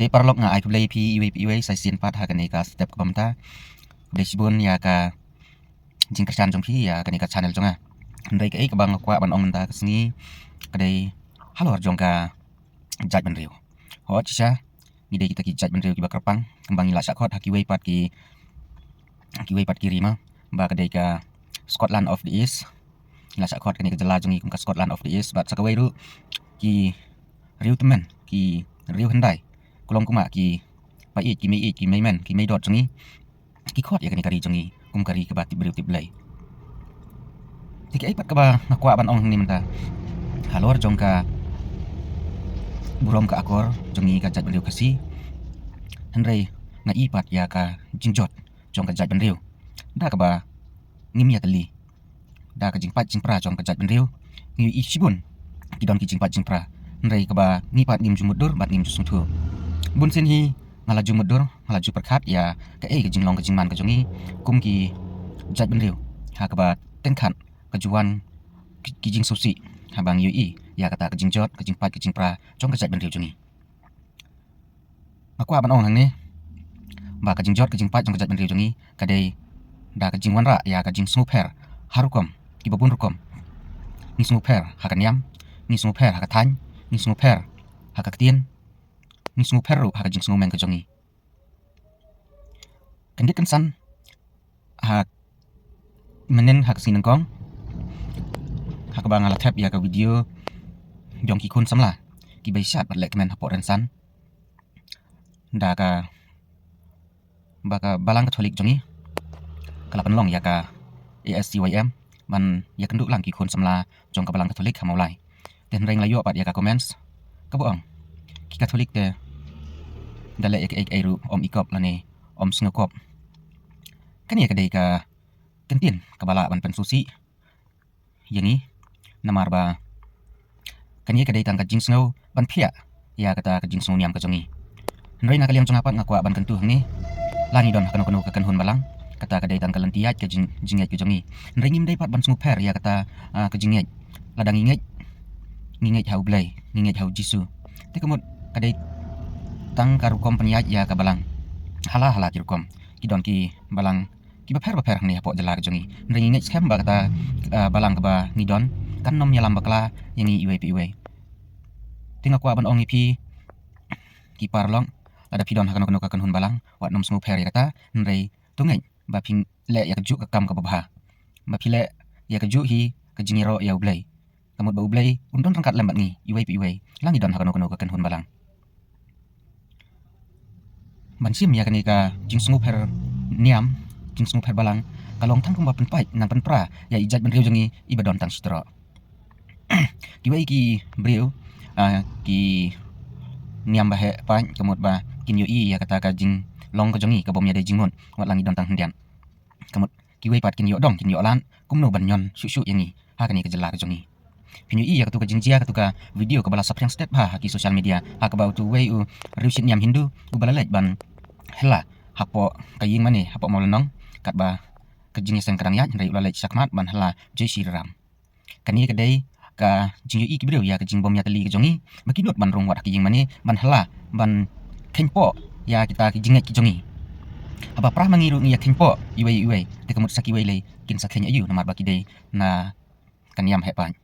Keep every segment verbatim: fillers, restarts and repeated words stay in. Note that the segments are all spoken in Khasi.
Te paralok, nga ai khublei phi iwei pa iwei sa shisien pat ha kane ka step kaba mynta. Khublei shibun ïa ka jingkyrshan jong phi ïa kane ka channel jong nga. Hynrei kaei kaba nga kwah ban ong mynta ka sngi ka dei halor jong ka jaitbynriew. Hooid shisha ngi dei kita ki jaitbynriew kiba kyrpang, kumba ngi la shah khot ha kiwei pat ki, kiwei pat ki ri ma, ba ka dei ka Scotland of the East. Ngi la shah khot kane ka jylla jong ngi kum ka Scotland of the East, bad sa kawei ruh ki riew tymmen, ki riew hyndai, ka long kumba ki pa ïeit, ki mei ïeit, ki mei men, ki mei dot jong ngi, ki khot ïa kane ka ri jong ngi kum ka ri kaba tip briew tip Blei. Te kaei pat kaba nga kwah ban ong hangne mynta halor jong ka burom ka akor jong ngi ka jaitbynriew Khasi. Hynrei nga i pat ïa ka jingjot jong ka jaitbynriew da kaba ngim ïatylli da ka jingpait jingpra jong ka jaitbynriew. Ngi ïohi shibun ki don ki jingpait jingpra, hynrei kaba ngi pat ngim ju mutdur bad ngim ju sngewthuh. Bunsien hi nga la ju mutdur, nga la ju pyrkhat ïa kaei ka jinglong ka jingman ka jong ngi kum ki jaitbynriew, ha kaba tyngkhat ka ju wan ki, ki jingsngewsih haba ngi ïohi ïa kata ka jingjot, ka jingpait, ka jingpra jong ka jaitbynriew jong ngi. Nga kwah ban ong hangne ba ka jingjot, ka jingpait jong ka jaitbynriew jong ngi ka dei da ka jingwanrah ïa ka jingsngewpher ha rukom kiba bun rukom. Ngi sngewpher ha ka niam, ngi sngewpher ha ka thaiñ, ngi sngewpher ha ka ktien, ngi sngewpher ruh ha ka jingsngewmeng ka jong ngi. Kyndit kynsan ha mynnin ha ka sngi nyngkong, ha kaba nga la thep ïa ka video jong ki khun samla kiba ïashad bad lehkmen hapoh rynsan, da kaba ka Balang Katholik jong ngi ka la pynlong ïa ka A S C Y M ban ïakynduh lang ki khun samla jong ka Balang Katholik ha Mawlai. Te hynrei nga la ïoh pat ïa ka comments kaba ong ki Katholik te da leh ïa kaei kaei ruh ym ikop lane ym sngewkop. Kane ka dei ka kyntien kaba lah ban pynsngewsih ïa ngi, namar ba kane ka dei tang ka jingsngew ban phiah ïa kata ka jingsngew niam ka jong ngi. Hynrei na ka liang jong nga pat nga kwah ban kyntu hangne, la ngi don ha kano kano ka kynhun balang, kata ka dei tang ka lynti ïaid ka jing, jingngeit ka jong ngi. Hynrei ngim dei pat ban sngewpher ïa kata, ah, ka jingngeit. Lada ngi ngeit, ngi ngeit ha U Blei, ngi ngeit ha U Jisu. Te ka mut ka dei tang ka rukom pynïaid ïa ka balang. Hala hala ki rukom ki don ki balang kiba pher bapher hangne hapoh jylla ka jong ngi. Hynrei ngi ngeit skhem ba kata, ah, balang kaba ngi don kan ym ïalam bakla ïa ngi iwei pa iwei. Te nga kwah ban ong ïa phi ki paralok, lada phi don ha kano kano ka kynhun balang, wat nym sngewpher ïa kata, hynrei to ngeit ba phi leh ïa kajuh ka kam kaba bha, ba phi leh ïa kajuh hi ka jingïaroh ïa U Blei. Ka mut ba U Blei un don ryngkat lem bad ngi iwei pa iwei, la ngi don ha kano kano ka kynhun balang. Ban shim ïa kane ka jingsngewpher niam, jingsngewpher balang, ka long tang kumba pynpait nang pynpra ïa i jaitbynriew jong ngi iba don tang shi troh. Kiwei ki briew, ah, ki niam ba heh paid, ka mut ba kin ïohi ïa kata ka jinglong ka jong ngi kaba ym ïadei jingmut wat la ngi don tang khyndiat. Ka mut kiwei pat kin ïoh dong, kin ïoh lad kumno ban ñion shuh shuh ïa ngi ha kane ka jylla ka jong ngi. Phin ïohi ïa katu ka jingjia, katu ka video kaba la saphriang step ha, ha ki social media, ha kaba utu uwei u riewshit niam Hindu uba la leit ban hylla hapoh ka ïing mane hapoh Mawlynnong, katba ka jingïaseng ka dang ïaid, hynrei u la leit shakhmat ban hylla Jai Shri Ram. Kane ka dei ka jingïohi ki briew ïa ka jingbym ïatylli ka jong ngi, ba ki nud ban rung wat ha ka ïing mane ban hylla, ban kheiñpoh ïa kita ki jingngeit ki jong ngi. Haba pra ma ngi ruh ngi ïa kheiñpoh iwei iwei, te ka mut sa kiwei lei kin sa kheiñ aïu, namar ba ki dei na ka niam heh paid.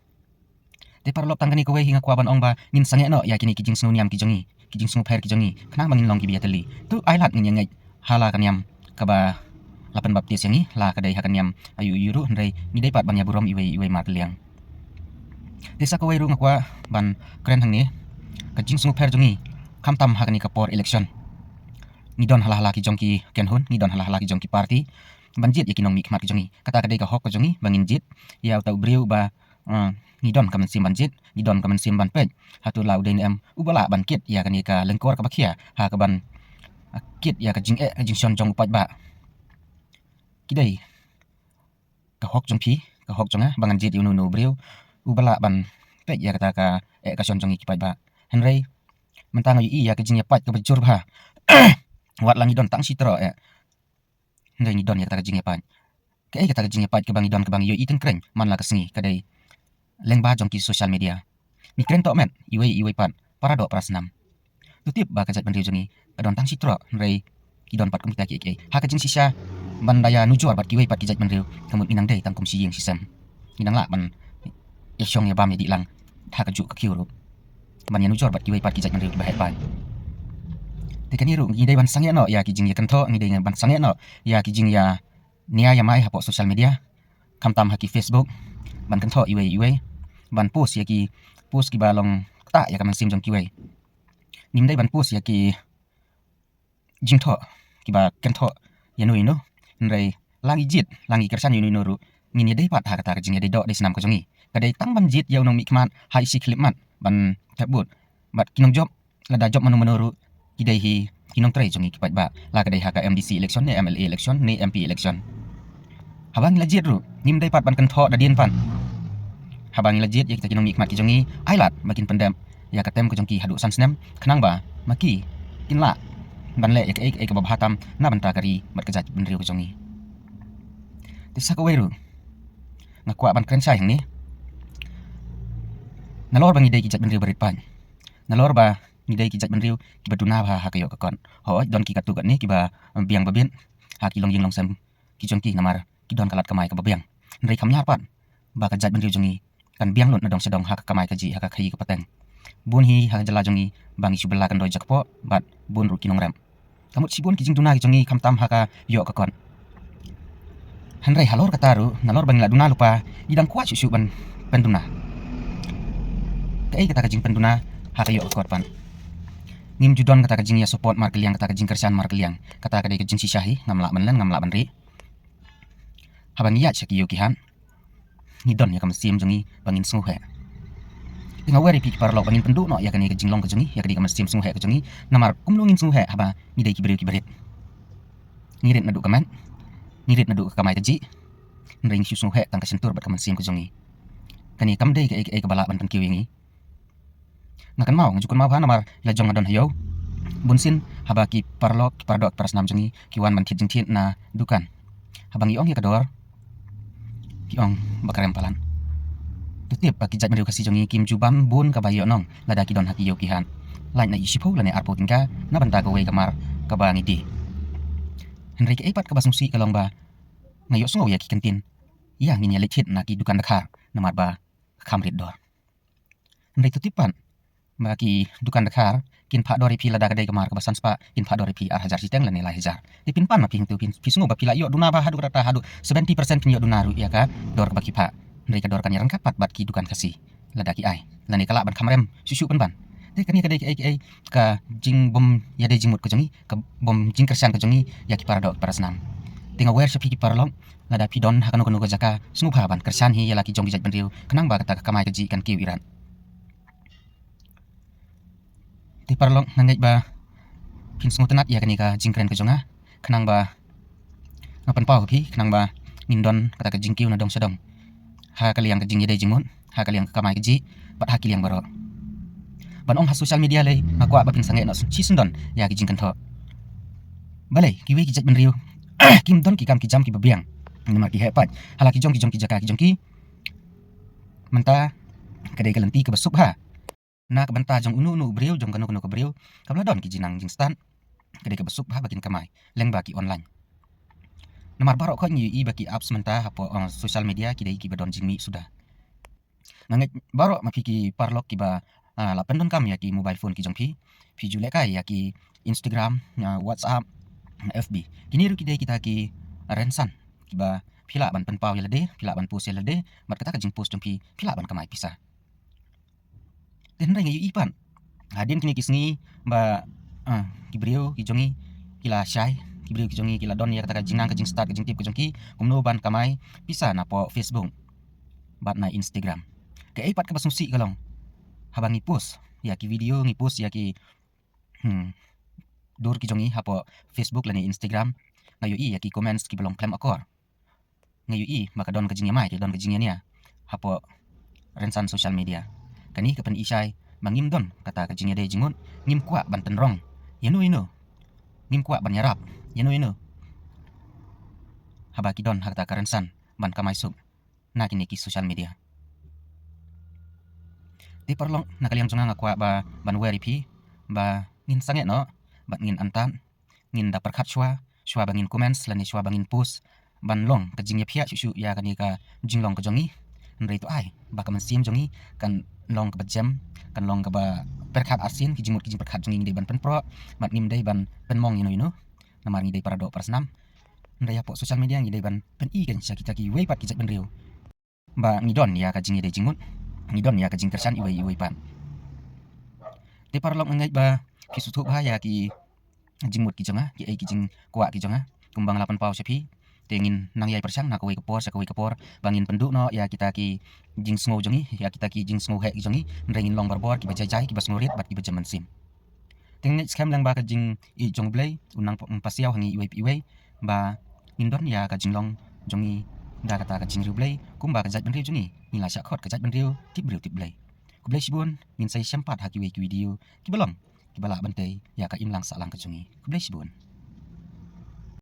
Te paralok, tang kane kawei hi nga kwah ban ong ba ngin sangeh noh ïa kine ki jingsngew niam ki jong ngi, ki jingsngewpher ki jong ngi, khnang ba ngin long kiba ïatylli. To ai lad ngin ïa ngeit ha la ka niam kaba la pynbaptis ïa ngi, la ka dei ha ka niam aïu aïu ruh, hynrei ngi dei pat ban ïa burom iwei iwei markylliang. Te sa kawei ruh nga kwah ban kren hangne, ka jingsngewpher jong ngi khamtam ha kane ka por election. Ngi don ha la ha la ki jong ki kynhun, ngi don ha la ha la ki jong ki party ban jied ïa ki nongmihkhmat ki jong ngi. Kata ka dei ka hok ka jong ngi ba ngin jied ïa uta u briew ba, ah, ngi don ka mynsiem ban jied, ngi don ka mynsiem ban peit hato la u dei ne em uba lah ban kit ïa kane ka lyngkor kaba khia, ha kaban, ah, kit ïa ka jingeh ka jingshon jong u paidbah. Ki dei ka hok jong phi, ka hok jong nga ba ngan jied ïa uno uno u briew uba lah ban peit ïa kata ka eh ka shon jong ngi ki paidbah. Hynrei mynta nga ïohi ïa ka jingïapait kaba jur bha. Wat la ngi don tang shi troh eh, hynrei ngi don ïa kata ka jingïapait. Kaei kata ka jingïapait kaba ngi don, kaba ngi ïohi tyngkreiñ man la ka sngi? Ka dei lyngba jong ki social media. Ngi kren tohmet iwei iwei pat, para doh para snam. To tip ba ka jaitbynriew jong ngi ka don tang shi troh, hynrei ki don pat kum kita kiei kiei. Ha ka jingshisha ban da ïanujor bad kiwei pat ki jaitbynriew, ka mut ngi nang dei tang kum shi ïing shi sem. Ngi nang lah ban ïashong ïabam ïadih lang ha kajuh ka kiew ruh, ban ïanujor bad kiwei pat ki jaitbynriew kiba heh paid. Te kane ruh ngi dei ban sangeh noh ïa ki jingïakynthoh, ngi dei ban sangeh noh ïa ki jingïa nia ïa mai hapoh social media, khamtam ha ki Facebook, ban kynthoh iwei iwei, ban post ïa ki post kiba long ktah ïa ka mynsiem jong kiwei. Ngim dei ban post ïa ki jingthoh kiba kynthoh ïano ïano, hynrei la ngi jied, la ngi kyrshan ïano ïano ruh, ngin ïadei pat ha kata ka jingïadei doh dei snam ka jong ngi. Ka dei tang ban jied ïa u nongmihkhmat ha i shi khyllipmat ban thep vote. Bad ki nongjop, lada jop mano mano ruh, ki dei hi ki nongtrei jong ngi ki paidbah, la ka dei ha ka M D C election ne M L A election ne M P election. Haba ngi la jied ruh, ngim dei pat ban kynthoh da dien pat. Haba ngi la jied ïa kita ki nongmihkhmat ki jong ngi, ai lad ba kin pyndep ïa ka term ka jong ki haduh san snem, khnang ba ma ki kin lah ban leh ïa kaei kaei kaba bha tam na bynta ka ri bad ka jaitbynriew ka jong ngi. Te sa kawei ruh, nga kwah ban kren shai hangne. Nalor ba ngi dei ki jaitbynriew barit paid, nalor ba ngi dei ki jaitbynriew kiba duna bha ha ka ïoh ka kot, hooid, don ki katto katne kiba biang ba bit ha ki longïing longsem ki jong ki, namar ki don ka lad kamai kaba biang. Hynrei kam ñiar pat ba ka jaitbynriew jong ngi kan biang lut na dong sha dong ha ka kamai kajih, ha ka khaïi ka pateng. Bun hi ha ka jylla jong ngi ba ngi shu bylla kyndoi jakpoh bad bun ruh ki nongrep. Ka mut shibun ki jingduna ki jong ngi khamtam ha ka ïoh ka kot. Hynrei halor kata ruh, nalor ba ngi la duna lypa, ngi dang kwah shuh shuh ban pynduna. Kaei kata ka jingpynduna ha ka ïoh ka kot pat? Ngim ju don kata ka jingïa support markylliang, kata ka jingkyrshan markylliang. Kata ka dei ka jingshisha hi, ngam lah ban len, ngam lah ban rieh. Haba ngi ïaid sha ki ïew ki hat, ngi don ïa ka mynsiem jong ngi ba ngin sngewheh. Te nga wer ïa phi ki paralok ba ngin pynduh noh ïa kane ka jinglong ka jong ngi, ïa kane ka mynsiem sngewheh ka jong ngi. Namar kumno ngin sngewheh haba ngi dei ki briew kiba rit? Ngi rit naduh ka met, ngi rit naduh ka kamai kajih, hynrei ngi shu sngewheh tang ka shyntur bad ka mynsiem ka jong ngi. Kane kam dei kaei kaei kaba lah ban pynkiew ïa ngi. Nga kynmaw, nga ju kynmaw bha namar la jong nga don ha ïew. Bunsien haba ki paralok, ki paradoh, ki parasnam jong ngi ki wan ban thied jingthied na dukan, haba ngi ong ïa ka dor, ki ong ba kyrem palat. To tip ba ki jaitbynriew Khasi jong ngi kim ju bam bun kaba ïoh nong lada ki don ha ki ïew ki hat, lait na i shiphew lane arphew tyngka na bynta kawei ka mar kaba ngi die. Hynrei kaei pat kaba sngewsih ka long ba nga ïohsngew ïa ki kyntien, ïa ngin ïa leit thied na ki dukan dkhar namar ba kham rit dor. Hynrei to tip pat ba ki dukan dkhar kin phah dor ïa phi lada ka dei ka mar kaba san spah, kin phah dor ïa phi ar hajar shiteng lane lai hajar. Te phin pan ma phi hangto, phi sngew ba phi la ïoh duna bha haduh katta, haduh seventy percent phin ïoh duna ruh ïa ka dor kaba ki phah. Hynrei ka dor kan ïa ryngkat pat bad ki dukan Khasi lada ki ai, lane ka lah ban kham rem shuh shuh pynban. Te kane ka dei kaei kaei ka jingbym ïadei jingmut ka jong ngi, ka bym jingkyrshan ka jong ngi ïa ki paradoh ki parasnam. Te nga wer sha phi ki paralok, lada phi don ha kano kano ka jaka, sngewbha ban kyrshan hi ïa la ki jong ki jaitbynriew khnang ba kata ka kamai kajih kan kiew irat. Te paralok, nga ngeit ba phin sngewtynnat ïa kane ka jingkren ka jong nga, khnang ba nga pynpaw ha phi, khnang ba ngin don kata ka jingkiew na dong sha dong ha ka liang ka jingïadei jingmut, ha ka liang ka kamai kajih bad ha ki liang baroh. Ban ong ha social media lei, nga kwah ba phin sangeh noh shisyndon ïa ki jingkynthoh. Balei kiwei ki jaitbynriew kim don ki kam ki jam kiba biang, namar ki heh paid ha la ki jong ki jong ki jaka ki jong ki. Mynta ka dei ka lynti kaba suk bha na ka bynta jong uno uno u briew, jong kano kano ka briew, kaba la don ki jingnang jingstad, ka dei kaba suk bha ba kin kamai lyngba ki online. Namar baroh khoit ngi ïohi ba ki apps mynta hapoh, uh, social media ki dei kiba don jingmih suda. Nga ngeit baroh ma phi ki paralok kiba, uh, la pyndonkam ïa ki mobile phone ki jong phi, phi ju lehkai ïa ki Instagram, uh, WhatsApp, F B. Kine ruh ki dei kita ki rynsan kiba phi lah ban pynpaw ïa lade, phi lah ban post ïa lade, bad kata ka jingpost jong phi, phi lah ban kamai pisa. Te hynrei nga ïohi pat hadien kine ki sngi ba, ah, ki briew ki jong ngi ki la shai, ki briew ki jong ngi ki la don ïa kata ka jingnang ka jingstad ka jingtip ka jong ki kumno ban kamai pisa napoh Facebook bad na Instagram. Kaei pat kaba sngewsih ka long, haba ngi post ïa ki video, ngi post ïa ki, hmm, dur ki jong ngi hapoh Facebook lane Instagram, nga ïohi ïa ki comments kiba long khlem akor. Nga ïohi ba ka don ka jingïamai, ka don ka jingïania hapoh rynsan social media. Kane ka pyni shai ba ngim don kata ka jingïadei jingmut, ngim kwah ban tynrong ïano ïano, ngim kwah ban ïarap ïano ïano haba ki don ha kata ka rynsan ban kamai suk na kine ki social media. Te paralok, na ka liang jong nga nga kwah ba ban wer ïa phi ba ngin sangeh noh bad ngin antad, ngin da pyrkhat shuwa, shuwa ba ngin comments lane shuwa ba ngin post, ban long ka jingïaphiah shuh shuh ïa kane ka jinglong ka jong ngi. Hynrei to ai ba ka mynsiem jong ngi kan long kaba jem, kan long kaba pyrkhat arsien, ki jingmut ki jingpyrkhat jong ngi ngi dei ban pynproh bad ngim dei ban pynmong ïano ïano. Namar ngi dei para doh para snam. Hynrei hapoh social media ngi dei ban pyni kein sha kita kiwei pat ki jaitbynriew ba ngi don ïa ka jingïadei jingmut, ngi don ïa ka jingkyrshan iwei iwei pat. Te paralok, nga ngeit ba phi sngewthuh bha ïa ki jingmut ki jong nga, ki ei ki jingkwah ki jong nga, kumba nga la pynpaw sha phi. Te ngin nang ïai pyrshang na kawei ka por sha kawei ka por ba ngin pynduh noh ïa kita ki jingsngew jong ngi, ïa kita ki jingsngewheh ki jong ngi. Hynrei ngin long barabor kiba jai jai, kiba sngewrit bad kiba jem mynsiem. Te nga ngeit skhem lang ba ka jingïeit jong U Blei un nang pasiaw ha ngi iwei pa iwei, ba ngin don ïa ka jinglong jong ngi da kata ka jingriewblei, kumba ka jaitbynriew jong ngi, ngi la shah khot ka jaitbynriew tip briew tip Blei. Khublei shibun, ngin sa ïashem pat ha kiwei ki video kiba long kiba lah ban tei ïa ka imlang sahlang ka jong ngi. Khublei shibun.